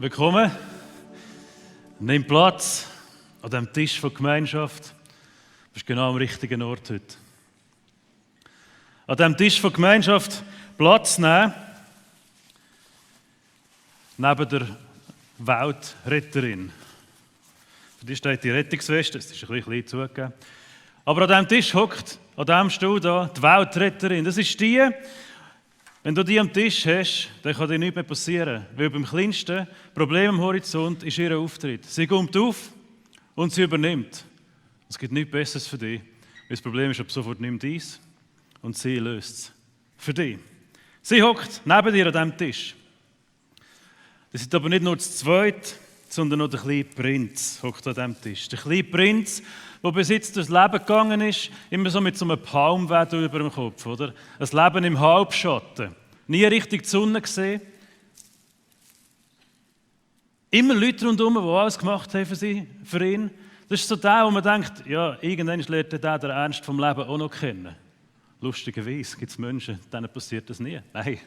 Willkommen. Nimm Platz an diesem Tisch von Gemeinschaft. Du bist genau am richtigen Ort heute. An diesem Tisch von Gemeinschaft Platz nehmen, neben der Weltretterin. Für die steht die Rettungsweste, das ist ein bisschen klein zugegeben. Aber an diesem Tisch hockt, an diesem Stuhl hier, die Weltretterin. Das ist die, wenn du die am Tisch hast, dann kann dir nichts mehr passieren. Weil beim kleinsten Problem am Horizont ist ihr Auftritt. Sie kommt auf und sie übernimmt. Es gibt nichts Besseres für dich. Das Problem ist, ab sofort nimmt dies und sie löst es für dich. Sie hockt neben dir an diesem Tisch. Das ist aber nicht nur das Zweite, sondern noch der kleine Prinz hockt an diesem Tisch. Der kleine Prinz, der bis jetzt durchs Leben gegangen ist, immer so mit so einem Palmwedel über dem Kopf, oder? Ein Leben im Halbschatten. Nie richtig die Sonne gesehen. Immer Leute rundherum, die alles gemacht haben für ihn. Das ist so der, wo man denkt, ja, irgendwann lernt der den Ernst vom Leben auch noch kennen. Lustigerweise gibt es Menschen, denen passiert das nie. Nein.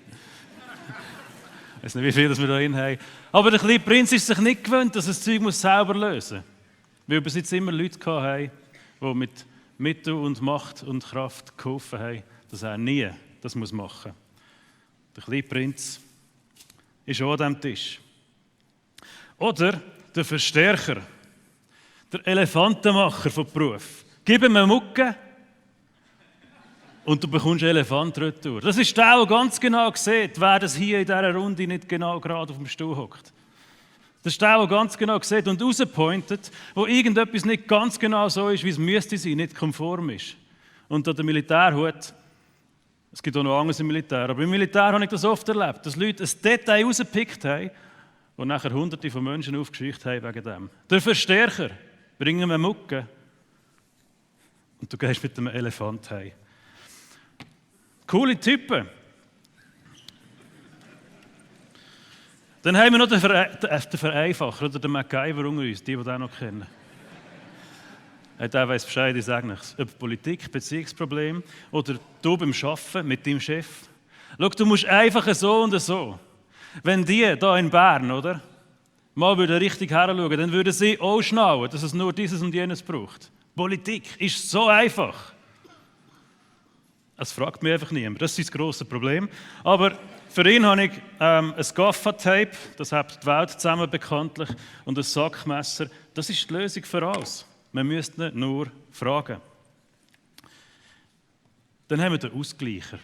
Ich weiß nicht, wie viel wir da drin haben. Aber der kleine Prinz ist sich nicht gewöhnt, dass er das Zeug selber lösen muss. Weil bis jetzt immer Leute hatten, die mit Mittel und Macht und Kraft geholfen haben, dass er nie das machen muss. Der kleine Prinz ist auch an diesem Tisch. Oder der Verstärker, der Elefantenmacher vom Beruf. Gib ihm eine Mucke und du bekommst einen Elefant retour. Das ist der ganz genau sieht, wer das hier in dieser Runde nicht genau gerade auf dem Stuhl hockt. Das ist der ganz genau sieht und rauspointet, wo irgendetwas nicht ganz genau so ist, wie es müsste sein, nicht konform ist. Und der Militärhut, es gibt auch noch anderes im Militär, aber im Militär habe ich das oft erlebt, dass Leute ein Detail rausgepickt haben und nachher Hunderte von Menschen aufgescheucht haben wegen dem. Der Verstärker, bring ihm eine Mucke und du gehst mit einem Elefant heim. Coole Typen. Dann haben wir noch den Vereinfacher oder den MacGyver unter uns, die den noch kennen. Der weiss Bescheid, ich sage nichts. Ob Politik, Beziehungsproblem oder du beim Arbeiten mit deinem Chef. Schau, du musst einfach so und so. Wenn die hier in Bern, oder, mal richtig heranschauen, dann würden sie auch schnallen, dass es nur dieses und jenes braucht. Politik ist so einfach. Es fragt mich einfach niemand. Das ist das grosse Problem. Aber für ihn habe ich ein Gaffer-Tape, das hat die Welt zusammen bekanntlich, und ein Sackmesser. Das ist die Lösung für alles. Man müsste ihn nur fragen. Dann haben wir den Ausgleicher.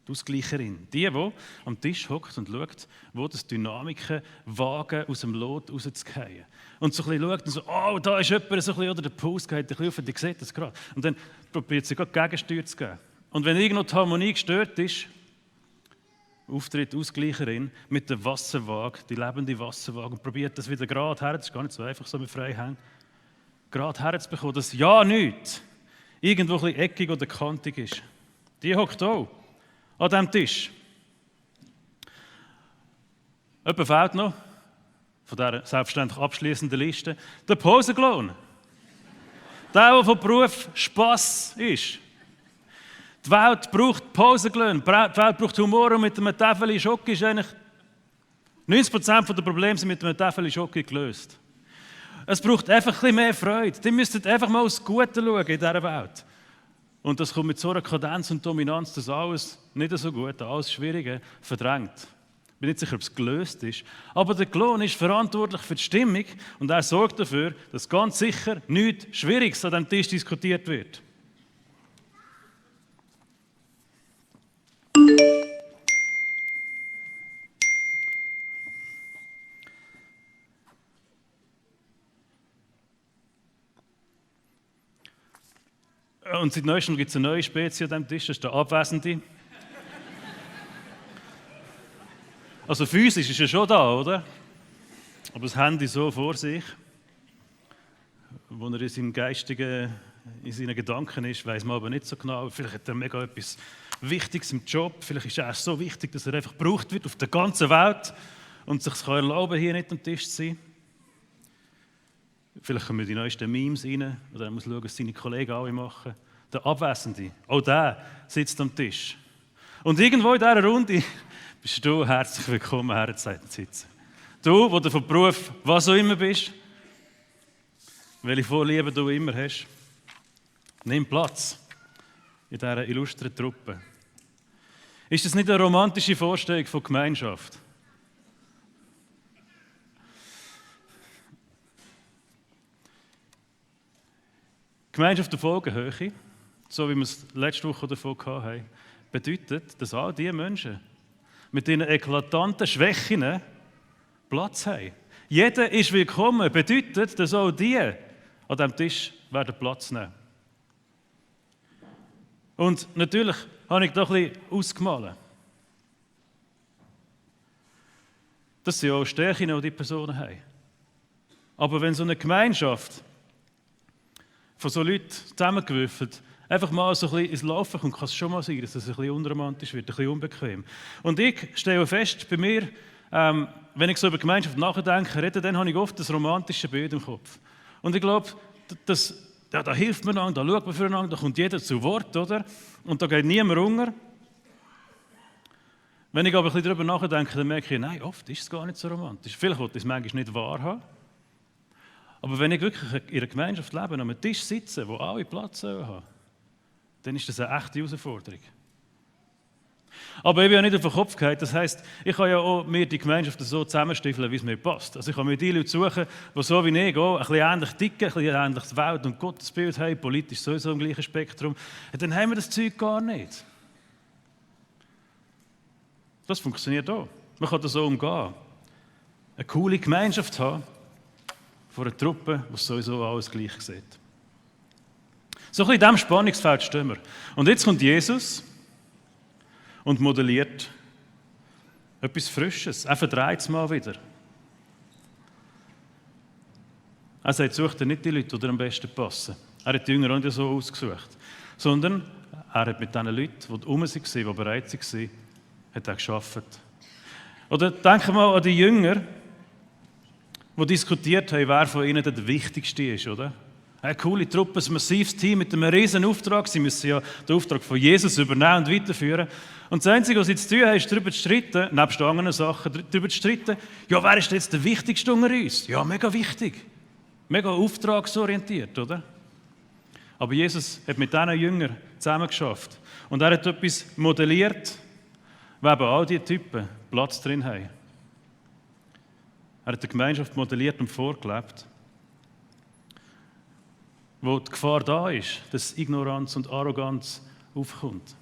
Die Ausgleicherin. Die am Tisch hockt und schaut, wo das Dynamiken wagen, aus dem Lot rauszugehen. Und so ein bisschen schaut und so, oh, da ist jemand, so ein bisschen, oder der Puls geht ein bisschen auf und die sieht das gerade. Und dann probiert sie gerade Gegensteuer zu geben. Und wenn irgendwo die Harmonie gestört ist, auftritt die Ausgleicherin mit der Wasserwaage, die lebende Wasserwaage, und probiert das wieder gerade her, das ist gar nicht so einfach, so mit Freihängen, gerade herzubekommen, dass ja nichts irgendwo ein bisschen eckig oder kantig ist. Die hockt auch an diesem Tisch. Jemand fehlt noch von dieser selbstverständlich abschließenden Liste. Der Pausenklon. Der vom Beruf Spass ist. Die Welt braucht Pausenklöne. Die Welt braucht Humor und mit einem Täfeli Schoki ist eigentlich 90% der Probleme sind mit einem Täfeli Schoki gelöst. Es braucht einfach ein bisschen mehr Freude. Die müsstet einfach mal aufs Gute schauen in dieser Welt. Und das kommt mit so einer Kadenz und Dominanz, dass alles nicht so gut, alles Schwierige verdrängt. Ich bin nicht sicher, ob es gelöst ist. Aber der Klon ist verantwortlich für die Stimmung und er sorgt dafür, dass ganz sicher nichts Schwieriges an diesem Tisch diskutiert wird. Und seit neuestem gibt es eine neue Spezies an diesem Tisch, das ist der Abwesende. Also physisch ist er schon da, oder? Aber das Handy so vor sich, wo er in seinem Geistigen, in seinen Gedanken ist, weiss man aber nicht so genau. Vielleicht hat er mega etwas Wichtiges im Job, vielleicht ist er so wichtig, dass er einfach gebraucht wird auf der ganzen Welt und sich es erlauben, hier nicht am Tisch zu sein. Vielleicht kommen die neuesten Memes rein, oder er muss schauen, was seine Kollegen alle machen. Der Abwesende, auch der sitzt am Tisch. Und irgendwo in dieser Runde bist du herzlich willkommen, herzusetzen sitzen. Du, wo du von Beruf was auch immer bist, welche Vorlieben du immer hast, nimm Platz in dieser illustren Truppe. Ist das nicht eine romantische Vorstellung von Gemeinschaft? Gemeinschaft auf Augenhöhe, so wie wir es letzte Woche davon hatten, bedeutet, dass all diese Menschen mit ihren eklatanten Schwächen Platz haben. Jeder ist willkommen, bedeutet, dass auch die an diesem Tisch werden Platz nehmen. Und natürlich habe ich da ein bisschen ausgemalt. Das sind auch Stärken, die die Personen haben. Aber wenn so eine Gemeinschaft von so Leuten zusammengewürfelt einfach mal so ein bisschen ins Laufen kommt, kann es schon mal sein, dass es ein bisschen unromantisch wird, ein bisschen unbequem. Und ich stelle fest, bei mir, wenn ich so über Gemeinschaft nachdenke, dann habe ich oft das romantische Bild im Kopf. Und ich glaube, da hilft man einander, da schaut man füreinander, da kommt jeder zu Wort, oder? Und da geht niemand unter. Wenn ich aber ein bisschen darüber nachdenke, dann merke ich, nein, oft ist es gar nicht so romantisch. Vielleicht will ich es manchmal nicht wahrhaben. Aber wenn ich wirklich in einer Gemeinschaft lebe, an einem Tisch sitze, wo alle Platz haben, dann ist das eine echte Herausforderung. Aber ich bin ja nicht auf den Kopf gefallen. Das heisst, ich kann ja auch mir die Gemeinschaft so zusammenstiefeln, wie es mir passt. Also ich kann mir die Leute suchen, die so wie ich auch ein bisschen ähnlich ticken, ein bisschen ähnliches Welt- und Gottesbild haben, politisch sowieso im gleichen Spektrum. Und dann haben wir das Zeug gar nicht. Das funktioniert auch. Man kann das so umgehen. Eine coole Gemeinschaft haben von einer Truppe, die sowieso alles gleich sieht. So ein bisschen in diesem Spannungsfeld stehen wir. Und jetzt kommt Jesus und modelliert etwas Frisches. Er verdreht es mal wieder. Er sagt, sucht er nicht die Leute, die dir am besten passen. Er hat die Jünger auch nicht so ausgesucht. Sondern er hat mit den Leuten, die um waren, die bereit waren, hat er gearbeitet. Oder denken wir mal an die Jünger, die diskutiert haben, wer von ihnen der Wichtigste ist, oder? Eine coole Truppe, ein massives Team mit einem riesen Auftrag. Sie müssen ja den Auftrag von Jesus übernehmen und weiterführen. Und das Einzige, was sie zu tun haben, ist darüber zu streiten, nebst anderen Sachen, darüber zu streiten, ja, wer ist jetzt der Wichtigste unter uns? Ja, mega wichtig. Mega auftragsorientiert, oder? Aber Jesus hat mit diesen Jüngern zusammengeschafft. Und er hat etwas modelliert, wo eben all diese Typen Platz drin haben. Er hat die Gemeinschaft modelliert und vorgelebt, wo die Gefahr da ist, dass Ignoranz und Arroganz aufkommt.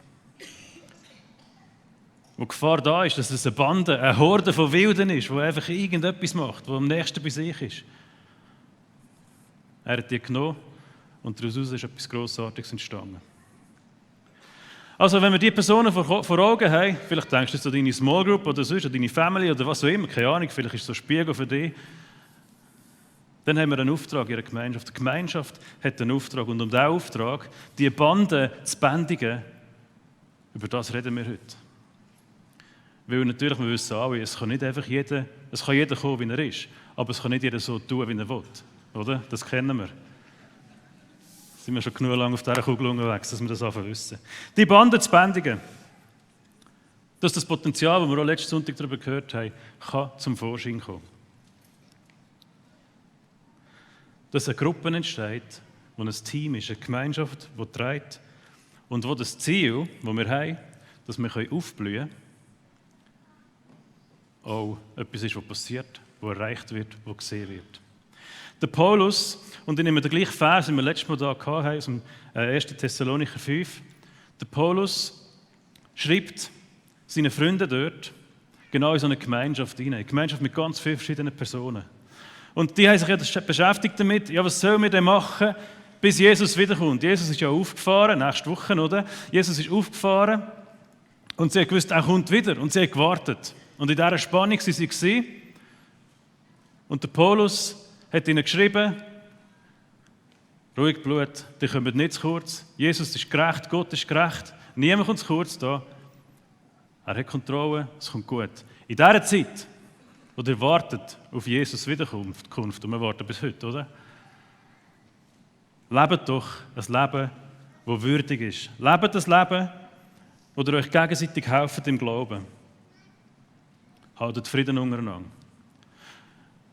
Wo die Gefahr da ist, dass es eine Bande, eine Horde von Wilden ist, die einfach irgendetwas macht, die am nächsten bei sich ist. Er hat die genommen und daraus ist etwas Grossartiges entstanden. Also wenn wir diese Personen vor Augen haben, vielleicht denkst du jetzt an deine Small Group oder sonst, an deine Family oder was auch immer, keine Ahnung, vielleicht ist es so ein Spiegel für dich, dann haben wir einen Auftrag in einer Gemeinschaft. Die Gemeinschaft hat einen Auftrag und um diesen Auftrag, die Banden zu bändigen, über das reden wir heute. Weil natürlich, wir wissen alle, es kann nicht einfach jeder kommen, wie er ist, aber es kann nicht jeder so tun, wie er will. Oder? Das kennen wir. Sind wir schon genug lang auf dieser Kugel unterwegs, dass wir das einfach wissen. Die Banden zu bändigen, dass das Potenzial, das wir auch letzten Sonntag darüber gehört haben, kann zum Vorschein kommen. Dass eine Gruppe entsteht, wo ein Team ist, eine Gemeinschaft, die trägt und wo das Ziel, das wir haben, dass wir aufblühen können, auch etwas ist, was passiert, was erreicht wird, was gesehen wird. Der Paulus, und ich nehme den gleichen Vers, den wir letztes Mal hier hatten, aus dem 1. Thessalonicher 5, der Paulus schreibt seinen Freunden dort genau in so eine Gemeinschaft hinein, eine Gemeinschaft mit ganz vielen verschiedenen Personen. Und die haben sich ja beschäftigt damit, ja, was sollen wir denn machen, bis Jesus wiederkommt. Jesus ist ja aufgefahren, nächste Woche, oder? Jesus ist aufgefahren und sie haben gewusst, er kommt wieder und sie haben gewartet. Und in dieser Spannung waren sie. Und der Paulus hat ihnen geschrieben, ruhig Blut, die kommen nicht zu kurz. Jesus ist gerecht, Gott ist gerecht, niemand kommt zu kurz da. Er hat Kontrolle, es kommt gut. In dieser Zeit, wo ihr wartet auf Jesus Wiederkunft, und wir warten bis heute, oder? Lebt doch ein Leben, das würdig ist. Lebt ein Leben, wo ihr euch gegenseitig helft im Glauben. haltet Frieden untereinander.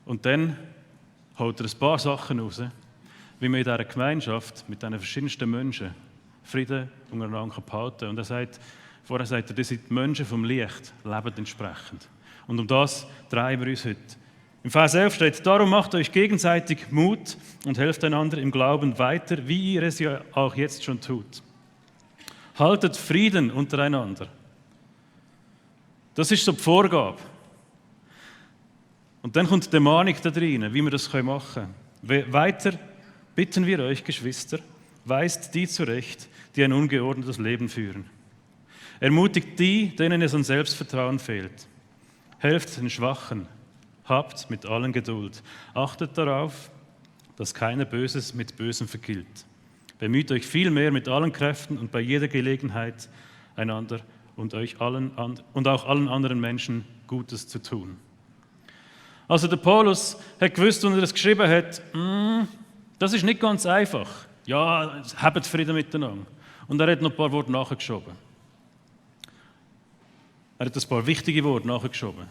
Und dann holt er ein paar Sachen raus, wie man in dieser Gemeinschaft mit diesen verschiedensten Menschen Frieden untereinander behalten kann. Und vorher sagt er, das sind die Menschen vom Licht, leben entsprechend. Und um das drehen wir uns heute. Im Vers 11 steht, darum macht euch gegenseitig Mut und helft einander im Glauben weiter, wie ihr es ja auch jetzt schon tut. Haltet Frieden untereinander. Das ist so die Vorgabe. Und dann kommt die Mahnung da rein, wie wir das machen können. Weiter bitten wir euch, Geschwister, weist die zurecht, die ein ungeordnetes Leben führen. Ermutigt die, denen es an Selbstvertrauen fehlt. Helft den Schwachen, habt mit allen Geduld. Achtet darauf, dass keiner Böses mit Bösem vergilt. Bemüht euch vielmehr mit allen Kräften und bei jeder Gelegenheit einander und auch allen anderen Menschen Gutes zu tun. Also der Paulus hat gewusst, als er das geschrieben hat, das ist nicht ganz einfach. Ja, habt Frieden miteinander. Und er hat noch ein paar Worte nachgeschoben. Er hat ein paar wichtige Worte nachgeschoben.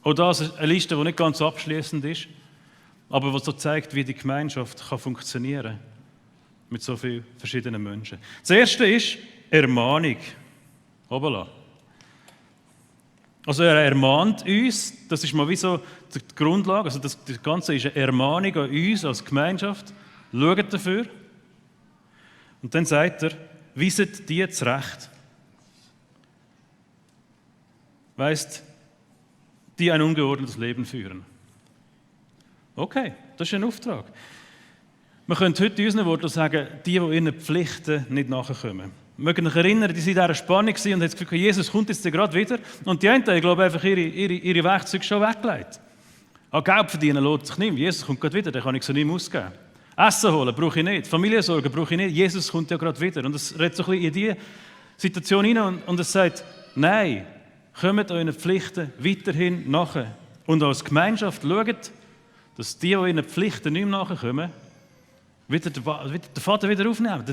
Auch das ist eine Liste, die nicht ganz abschließend ist, aber die so zeigt, wie die Gemeinschaft kann funktionieren mit so vielen verschiedenen Menschen. Das erste ist Ermahnung. Hoppala. Also er ermahnt uns, das ist mal wie so die Grundlage, also das Ganze ist eine Ermahnung an uns als Gemeinschaft. Schaut dafür. Und dann sagt er, weiset die zurecht. Weisst, die ein ungeordnetes Leben führen. Okay, das ist ein Auftrag. Wir können heute in unseren Worten sagen, die ihren Pflichten nicht nachkommen. Wir mögen euch erinnern, die waren in dieser Spannung und haben das Gefühl, Jesus kommt jetzt gerade wieder. Und die einen haben, glaube ich, einfach ihre Werkzeuge schon weggelegt. Geld verdienen lohnt sich nicht. Jesus kommt gerade wieder, den kann ich so nicht mehr ausgeben. Essen holen brauche ich nicht. Familiensorgen brauche ich nicht. Jesus kommt ja gerade wieder. Und es redet so ein bisschen in diese Situation hinein und es sagt, nein, kommt euren Pflichten weiterhin nach. Und als Gemeinschaft schaut, dass die ihren Pflichten nicht mehr nachkommen, wieder den Vater wieder aufnehmen,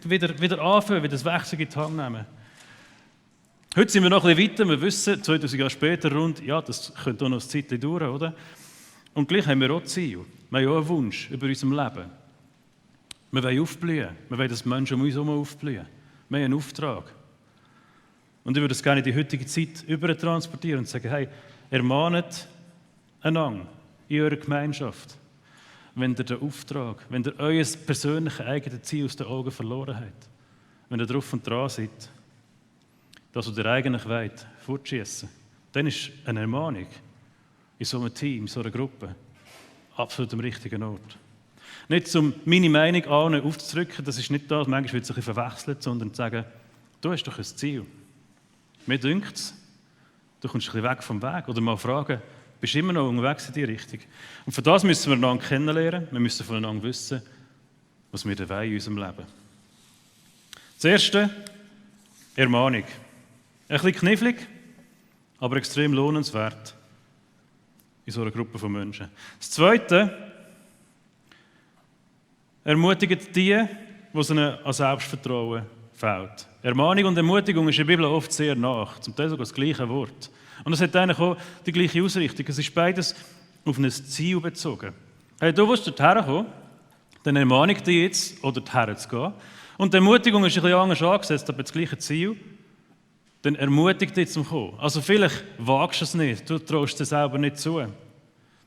wieder anfangen, wieder das Werkzeug in die Hand nehmen. Heute sind wir noch ein bisschen weiter, wir wissen, 2000 Jahre später rund, ja, das könnte auch noch ein Zeitchen dauern, oder? Und gleich haben wir auch Ziel. Wir haben auch einen Wunsch über unserem Leben. Wir wollen aufblühen. Wir wollen, dass Menschen um uns herum aufblühen. Wir haben einen Auftrag. Und ich würde es gerne in die heutige Zeit übertransportieren und sagen, hey, ermahnet einander in eurer Gemeinschaft, wenn ihr den Auftrag, wenn ihr euer persönliches eigenes Ziel aus den Augen verloren habt, wenn ihr drauf und dran seid, das, was ihr eigentlich wollt, fortschießen, dann ist eine Ermahnung in so einem Team, in so einer Gruppe, absolut am richtigen Ort. Nicht um meine Meinung allen aufzudrücken, das ist nicht das, manchmal wird es ein bisschen verwechselt, sondern zu sagen, du hast doch ein Ziel. Mir dünkt es, du kommst ein bisschen weg vom Weg. Oder mal fragen, bist du immer noch unterwegs in die Richtung? Und für das müssen wir einander kennenlernen, wir müssen voneinander wissen, was wir wollen in unserem Leben. Das erste, Ermahnung. Ein bisschen knifflig, aber extrem lohnenswert in so einer Gruppe von Menschen. Das zweite, ermutigt die, die es ihnen an Selbstvertrauen fehlt. Ermahnung und Ermutigung ist in der Bibel oft sehr nach, zum Teil sogar das gleiche Wort. Und es hat eigentlich auch die gleiche Ausrichtung. Es ist beides auf ein Ziel bezogen. Hey, du willst dorthin kommen, dann ermahne ich dich jetzt, oder dorthin zu gehen. Und die Ermutigung ist ein bisschen anders angesetzt, aber das gleiche Ziel. Dann ermutigt dich zum Kommen. Also vielleicht wagst du es nicht, du traust es selber nicht zu.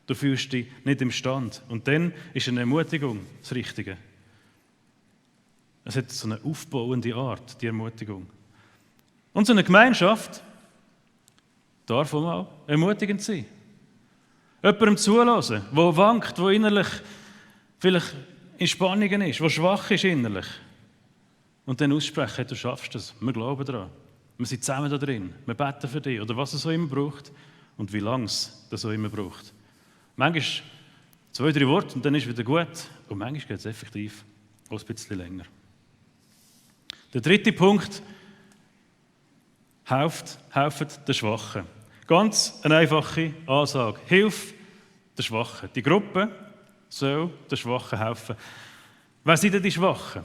Du fühlst dich nicht imstande. Und dann ist eine Ermutigung das Richtige. Es hat so eine aufbauende Art, die Ermutigung. Und so eine Gemeinschaft darf auch mal ermutigend sein. Jemandem zulassen, der wankt, der innerlich vielleicht in Spannungen ist, der schwach ist innerlich. Und dann aussprechen, hey, du schaffst es, wir glauben daran. Wir sind zusammen da drin, wir beten für dich oder was es auch immer braucht und wie lange es das auch immer braucht. Manchmal 2-3 Worte und dann ist es wieder gut und manchmal geht es effektiv auch ein bisschen länger. Der dritte Punkt, helft den Schwachen. Ganz eine einfache Ansage. Hilf den Schwachen. Die Gruppe soll den Schwachen helfen. Wer sind denn die Schwachen?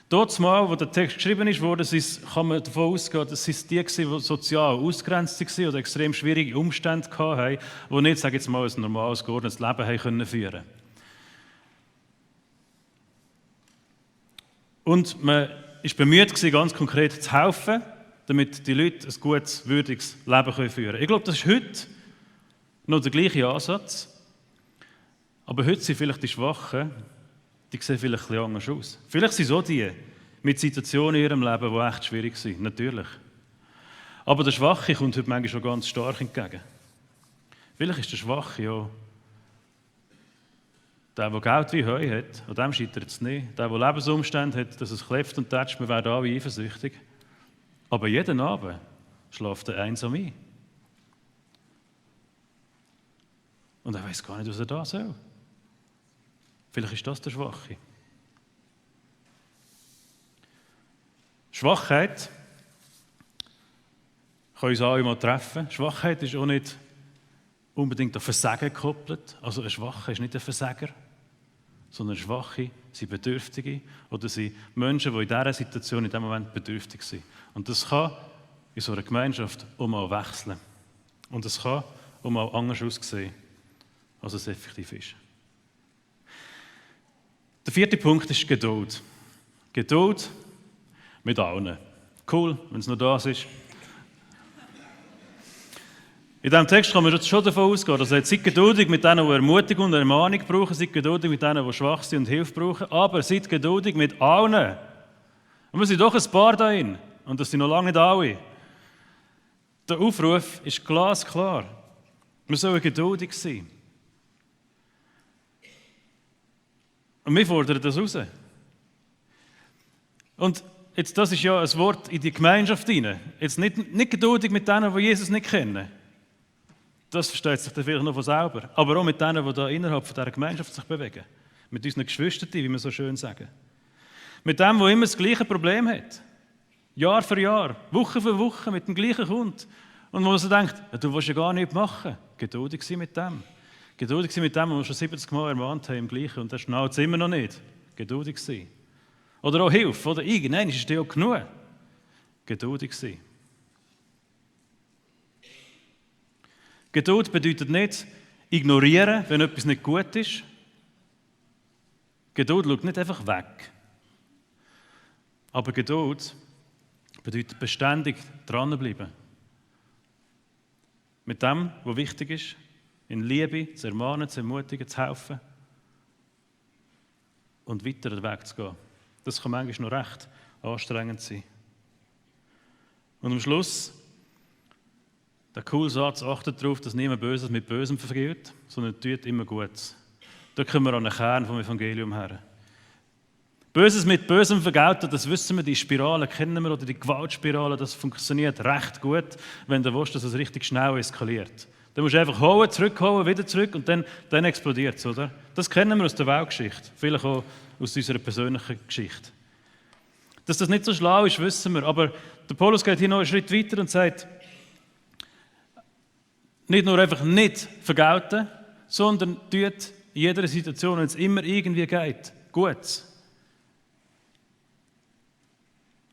Dort mal, wo der Text geschrieben wurde, kann man davon ausgehen, dass es die waren, die sozial ausgegrenzt waren oder extrem schwierige Umstände hatten, die nicht, sage ich jetzt mal, ein normales, geordnetes Leben haben führen können. Und man war bemüht, ganz konkret zu helfen, damit die Leute ein gutes, würdiges Leben führen können. Ich glaube, das ist heute noch der gleiche Ansatz. Aber heute sind vielleicht die Schwachen, die sehen vielleicht ein bisschen anders aus. Vielleicht sind es auch die mit Situationen in ihrem Leben, die echt schwierig sind, natürlich. Aber der Schwache kommt heute manchmal schon ganz stark entgegen. Vielleicht ist der Schwache ja der Geld wie Heu hat, an dem scheitert es nicht. Der Lebensumstände hat, dass es kläfft und tätscht, wir werden alle eifersüchtig. Aber jeden Abend schläft er einsam ein. Und er weiß gar nicht, was er da soll. Vielleicht ist das der Schwache. Schwachheit kann uns alle mal treffen. Schwachheit ist auch nicht unbedingt an Versagen gekoppelt. Also ein Schwacher ist nicht ein Versager, sondern Schwache sind Bedürftige oder sind Menschen, die in dieser Situation, in diesem Moment bedürftig sind. Und das kann in so einer Gemeinschaft auch mal wechseln. Und es kann auch mal anders aussehen, als es effektiv ist. Der 4. Punkt ist Geduld. Geduld mit allen. Cool, wenn es noch das ist. In diesem Text kann man schon davon ausgehen, dass er seid geduldig mit denen, die Ermutigung und Ermahnung brauchen, seid geduldig mit denen, die schwach sind und Hilfe brauchen, aber seid geduldig mit allen. Und wir sind doch ein paar da drin, und das sind noch lange nicht alle. Der Aufruf ist glasklar. Wir sollen geduldig sein. Und wir fordern das raus. Und jetzt, das ist ja ein Wort in die Gemeinschaft hinein. Jetzt nicht geduldig mit denen, die Jesus nicht kennen. Das versteht sich dann vielleicht noch von selber. Aber auch mit denen, die da innerhalb dieser Gemeinschaft sich bewegen. Mit unseren Geschwistern, wie wir so schön sagen. Mit dem, der immer das gleiche Problem hat. Jahr für Jahr, Woche für Woche mit dem gleichen Kunden. Und wo man so denkt, ja, du willst ja gar nichts machen. Geduldig sein mit dem. Geduldig sein mit dem, was wir schon 70 Mal ermahnt haben, im Gleichen. Und das schnallt es immer noch nicht. Geduldig sein. Oder auch Hilfe. Oder irgendein ist dir auch genug. Geduldig sein. Geduld bedeutet nicht ignorieren, wenn etwas nicht gut ist. Geduld schaut nicht einfach weg. Aber Geduld bedeutet beständig dranbleiben. Mit dem, was wichtig ist, in Liebe zu ermahnen, zu ermutigen, zu helfen und weiter den Weg zu gehen. Das kann manchmal noch recht anstrengend sein. Und am Schluss, der coole Satz, achtet darauf, dass niemand Böses mit Bösem vergilt, sondern tut immer Gutes. Da kommen wir an den Kern vom Evangelium her. Böses mit Bösem vergelten, das wissen wir, die Spirale kennen wir, oder die Gewaltspirale, das funktioniert recht gut, wenn du willst, dass es richtig schnell eskaliert. Dann musst du einfach holen, zurückholen, wieder zurück und dann explodiert es, oder? Das kennen wir aus der Weltgeschichte, vielleicht auch aus unserer persönlichen Geschichte. Dass das nicht so schlau ist, wissen wir, aber der Paulus geht hier noch einen Schritt weiter und sagt, nicht nur einfach nicht vergelten, sondern tut in jeder Situation, wenn es immer irgendwie geht, Gutes.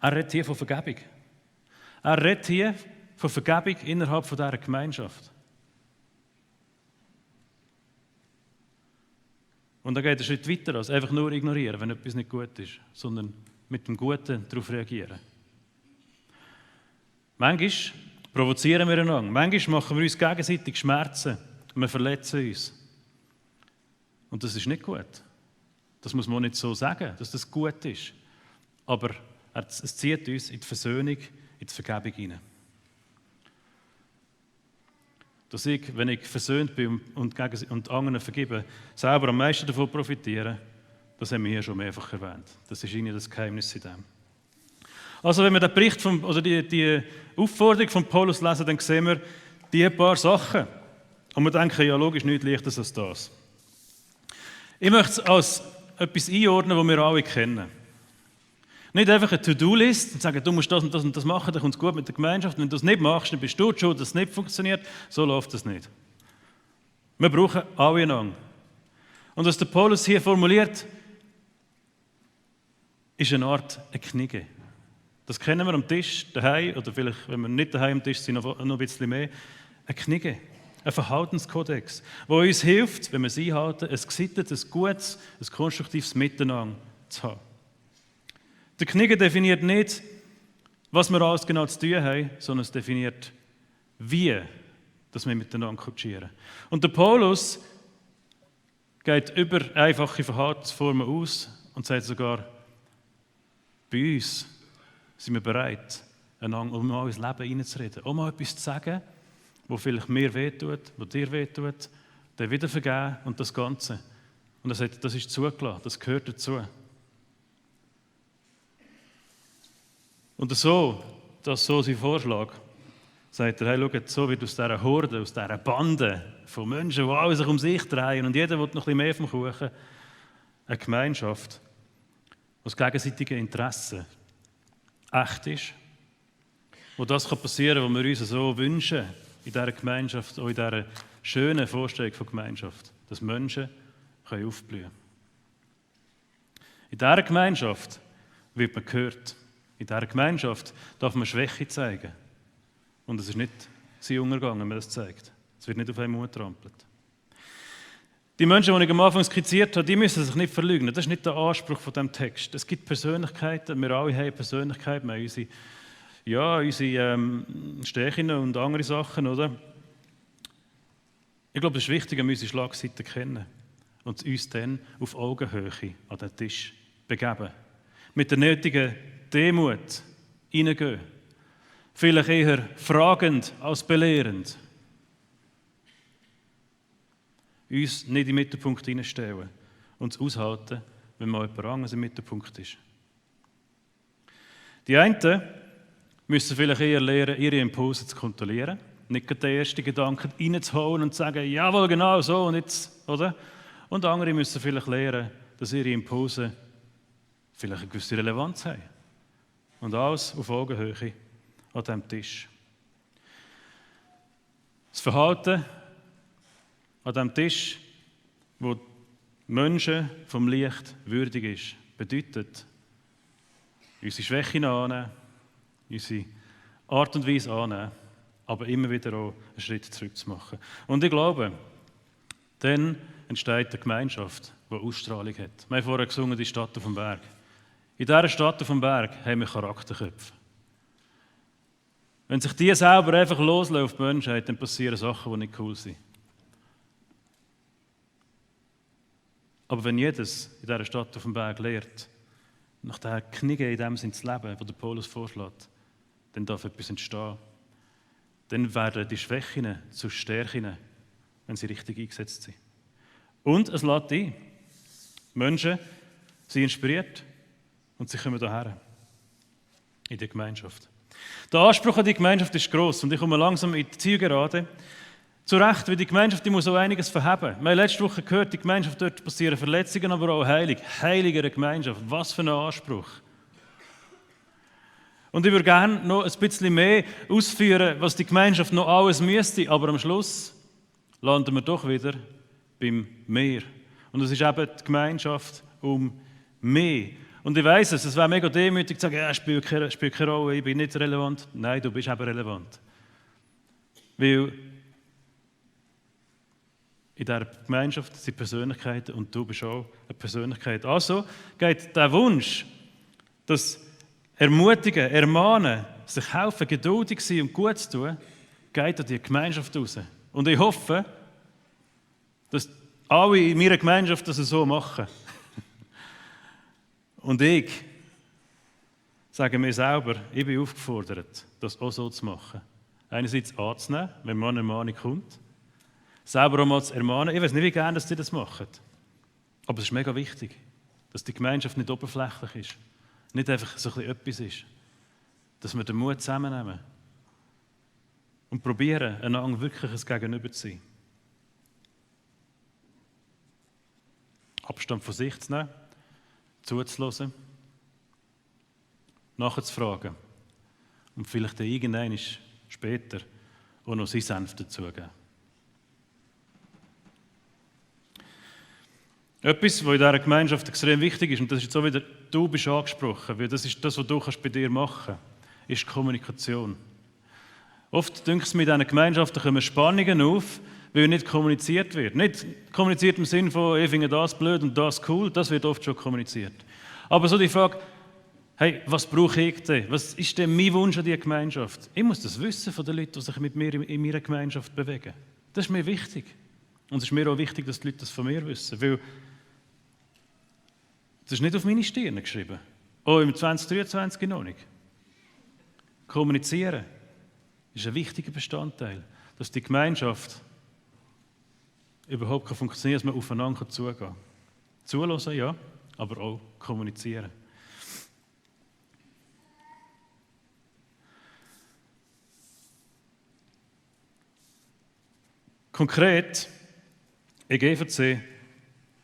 Er redet hier von Vergebung. Er redet hier von Vergebung innerhalb von dieser Gemeinschaft. Und er geht einen Schritt weiter als einfach nur ignorieren, wenn etwas nicht gut ist, sondern mit dem Guten darauf reagieren. Manchmal provozieren wir einander, manchmal machen wir uns gegenseitig Schmerzen und wir verletzen uns. Und das ist nicht gut. Das muss man nicht so sagen, dass das gut ist. Aber es zieht uns in die Versöhnung, in die Vergebung hinein. Dass ich, wenn ich versöhnt bin und anderen vergebe, selber am meisten davon profitiere, das haben wir hier schon mehrfach erwähnt. Das ist irgendwie das Geheimnis in dem. Also wenn wir den Bericht oder die Aufforderung von Paulus lesen, dann sehen wir diese paar Sachen. Und wir denken, ja logisch, nichts leichter als das. Ich möchte es als etwas einordnen, das wir alle kennen. Nicht einfach eine To-Do-List und sagen, du musst das und das machen, dann kommt es gut mit der Gemeinschaft. Wenn du das nicht machst, dann bist du schuld, dass es nicht funktioniert. So läuft das nicht. Wir brauchen alle einander. Und was der Paulus hier formuliert, ist eine Art eine Knigge. Das kennen wir am Tisch daheim, oder vielleicht, wenn wir nicht daheim am Tisch sind, noch ein bisschen mehr. Eine Knigge, ein Verhaltenskodex, der uns hilft, wenn wir es einhalten, ein gesittetes, ein gutes, ein konstruktives Miteinander zu haben. Der Knigge definiert nicht, was wir alles genau zu tun haben, sondern es definiert, wie dass wir miteinander kutschieren. Und der Paulus geht über einfache Verhaltensformen aus und sagt sogar, bei uns sind wir bereit, einander um mal ins Leben hineinzureden, um mal etwas zu sagen, wo vielleicht mir wehtut, wo dir wehtut, dann wieder vergeben und das Ganze. Und er sagt, das ist zugelassen, das gehört dazu. Und so, das ist so sein Vorschlag, sagt er, hey, schaut, so wird aus dieser Horde, aus dieser Bande von Menschen, die alle sich um sich drehen und jeder will noch ein bisschen mehr vom Kuchen, eine Gemeinschaft, wo das gegenseitige Interesse echt ist, wo das passieren kann, was wir uns so wünschen in dieser Gemeinschaft, auch in dieser schönen Vorstellung von Gemeinschaft, dass Menschen aufblühen können. In dieser Gemeinschaft wird man gehört. In dieser Gemeinschaft darf man Schwäche zeigen. Und es ist nicht sein Untergang, wenn man das zeigt. Es wird nicht auf einen umgetrampelt. Die Menschen, die ich am Anfang skizziert habe, die müssen sich nicht verleugnen. Das ist nicht der Anspruch von diesem Text. Es gibt Persönlichkeiten, wir alle haben Persönlichkeiten, wir haben unsere Stärken und andere Sachen, oder? Ich glaube, es ist wichtig, dass wir unsere Schlagseiten kennen und uns dann auf Augenhöhe an den Tisch begeben. Mit der nötigen Demut hineingehen. Vielleicht eher fragend als belehrend. Uns nicht in den Mittelpunkt hineinstellen und es aushalten, wenn mal jemand anderes im Mittelpunkt ist. Die einen müssen vielleicht eher lernen, ihre Impulse zu kontrollieren, nicht den ersten Gedanken reinzuhauen und zu sagen, jawohl, genau so und jetzt, oder? Und andere müssen vielleicht lernen, dass ihre Impulse vielleicht eine gewisse Relevanz haben. Und alles auf Augenhöhe an diesem Tisch. Das Verhalten an diesem Tisch, wo Menschen vom Licht würdig ist, bedeutet, unsere Schwächen annehmen, unsere Art und Weise annehmen, aber immer wieder auch einen Schritt zurück zu machen. Und ich glaube, dann entsteht eine Gemeinschaft, die Ausstrahlung hat. Wir haben vorher gesungen, die Stadt auf dem Berg. In dieser Stadt auf dem Berg haben wir Charakterköpfe. Wenn sich die selber einfach loslassen auf die Menschheit, dann passieren Sachen, die nicht cool sind. Aber wenn jedes in dieser Stadt auf dem Berg lernt, nach der Knigge in dem Sinn zu leben, wo der Paulus vorschlägt, dann darf etwas entstehen. Dann werden die Schwächen zu Stärken, wenn sie richtig eingesetzt sind. Und es lädt ein. Menschen sind inspiriert und sie kommen hierher. In die Gemeinschaft. Der Anspruch an die Gemeinschaft ist gross und ich komme langsam in die Zielgerade. Zu Recht, weil die Gemeinschaft die muss auch einiges verheben. Wir haben letzte Woche gehört, die Gemeinschaft, dort passieren Verletzungen, aber auch heilig. Heiligere Gemeinschaft, was für ein Anspruch. Und ich würde gerne noch ein bisschen mehr ausführen, was die Gemeinschaft noch alles müsste, aber am Schluss landen wir doch wieder beim Mehr. Und es ist eben die Gemeinschaft um mehr. Und ich weiss es wäre mega demütig zu sagen, ja, spielt keine Rolle, ich bin nicht relevant. Nein, du bist eben relevant. Weil in dieser Gemeinschaft sind Persönlichkeiten und du bist auch eine Persönlichkeit. Also geht der Wunsch, das Ermutigen, Ermahnen, sich helfen, geduldig sein und gut zu tun, geht an die Gemeinschaft raus. Und ich hoffe, dass alle in meiner Gemeinschaft das so machen. Und ich sage mir selber, ich bin aufgefordert, das auch so zu machen. Einerseits anzunehmen, wenn mal eine Ermahnung kommt, selber auch mal zu ermahnen. Ich weiß nicht, wie gerne dass die das machen. Aber es ist mega wichtig, dass die Gemeinschaft nicht oberflächlich ist. Nicht einfach so ein bisschen etwas ist. Dass wir den Mut zusammennehmen und probieren, einander wirklich ein Gegenüber zu sein. Abstand von sich zu nehmen, zuzuhören, nachzufragen und vielleicht irgendwann später auch noch seinen Senf dazugeben. Etwas, was in dieser Gemeinschaft extrem wichtig ist, und das ist jetzt auch wieder, du bist angesprochen, weil das ist das, was du bei dir machen kannst, ist Kommunikation. Oft denke ich mir, in diesen Gemeinschaften kommen Spannungen auf, weil nicht kommuniziert wird. Nicht kommuniziert im Sinne von, ich finde das blöd und das cool, das wird oft schon kommuniziert. Aber so die Frage, hey, was brauche ich denn? Was ist denn mein Wunsch an diese Gemeinschaft? Ich muss das wissen von den Leuten, die sich mit mir in meiner Gemeinschaft bewegen. Das ist mir wichtig. Und es ist mir auch wichtig, dass die Leute das von mir wissen. Weil das ist nicht auf meine Stirn geschrieben. Auch im 2023 noch nicht. Kommunizieren ist ein wichtiger Bestandteil, dass die Gemeinschaft überhaupt funktionieren kann, dass man aufeinander zugehen kann. Zuhören, ja, aber auch kommunizieren. Konkret, in GVC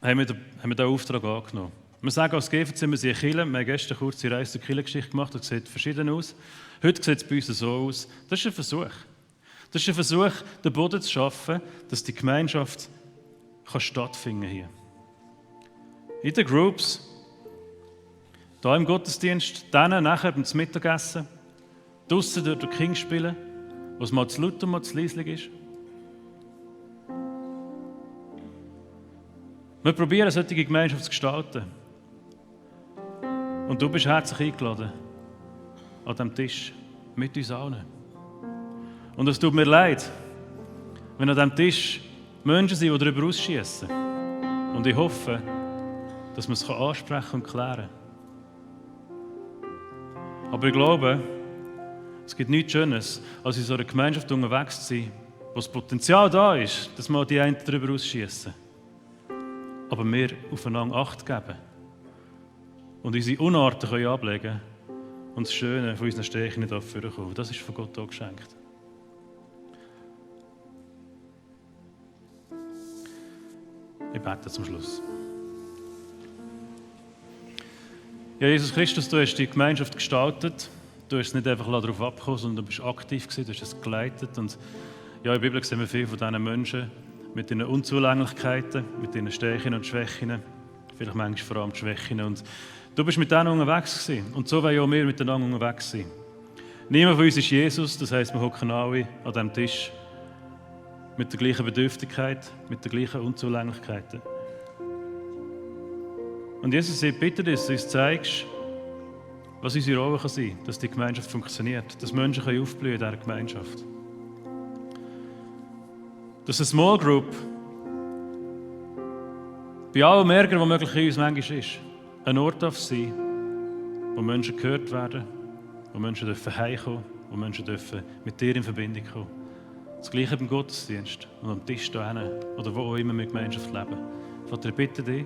haben wir diesen Auftrag angenommen. Wir sagen als GVC, wir sind eine Kirche. Wir haben gestern eine kurze Reise zur Kirchengeschichte gemacht. Das sieht verschieden aus. Heute sieht es bei uns so aus. Das ist ein Versuch. Das ist ein Versuch, den Boden zu schaffen, dass die Gemeinschaft stattfinden kann hier. In den Groups, hier im Gottesdienst, dann nachher beim Mittagessen, draussen durch den King spielen, wo es mal zu laut und mal zu leislich ist. Wir probieren, solche Gemeinschaft zu gestalten. Und du bist herzlich eingeladen an diesem Tisch mit uns allen. Und es tut mir leid, wenn an diesem Tisch Menschen sind, die darüber ausschießen. Und ich hoffe, dass man es ansprechen und klären kann. Aber ich glaube, es gibt nichts Schönes, als in so einer Gemeinschaft unterwegs zu sein, wo das Potenzial da ist, dass man die einen darüber ausschießen. Aber wir aufeinander Acht geben und unsere Unarten können ablegen und das Schöne von unseren Stärken nicht vorkommen. Das ist von Gott auch geschenkt. Ich bete zum Schluss. Ja, Jesus Christus, du hast die Gemeinschaft gestaltet. Du hast es nicht einfach darauf abgekommen, sondern du bist aktiv gewesen, du hast es geleitet. Und ja, in der Bibel sehen wir viele von diesen Menschen mit ihren Unzulänglichkeiten, mit ihren Stärken und Schwächen, vielleicht manchmal vor allem die Schwächen. Und du bist mit denen unterwegs gewesen. Und so wollen auch wir miteinander unterwegs sein. Niemand von uns ist Jesus, das heisst, wir hocken alle an diesem Tisch mit der gleichen Bedürftigkeit, mit den gleichen Unzulänglichkeiten. Und Jesus, ich bitte dich, dass du uns zeigst, was unsere Rolle sein kann, dass die Gemeinschaft funktioniert, dass Menschen aufblühen in dieser Gemeinschaft. Dass eine Small Group bei allem Ärger, was möglich in uns manchmal ist, ein Ort darf sein, wo Menschen gehört werden, wo Menschen heimkommen dürfen, wo Menschen mit dir in Verbindung kommen. Das Gleiche beim Gottesdienst und am Tisch da hinten oder wo auch immer wir Gemeinschaft leben. Vater, ich bitte dich,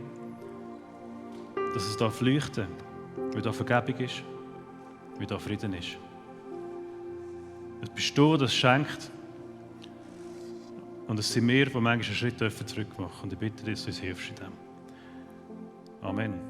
dass es da leuchten, weil da Vergebung ist, weil da Frieden ist. Es bist du, das schenkt. Und es sind wir, die manchmal einen Schritt zurück machen dürfen. Und ich bitte dich, dass du uns hilfst in dem. Amen.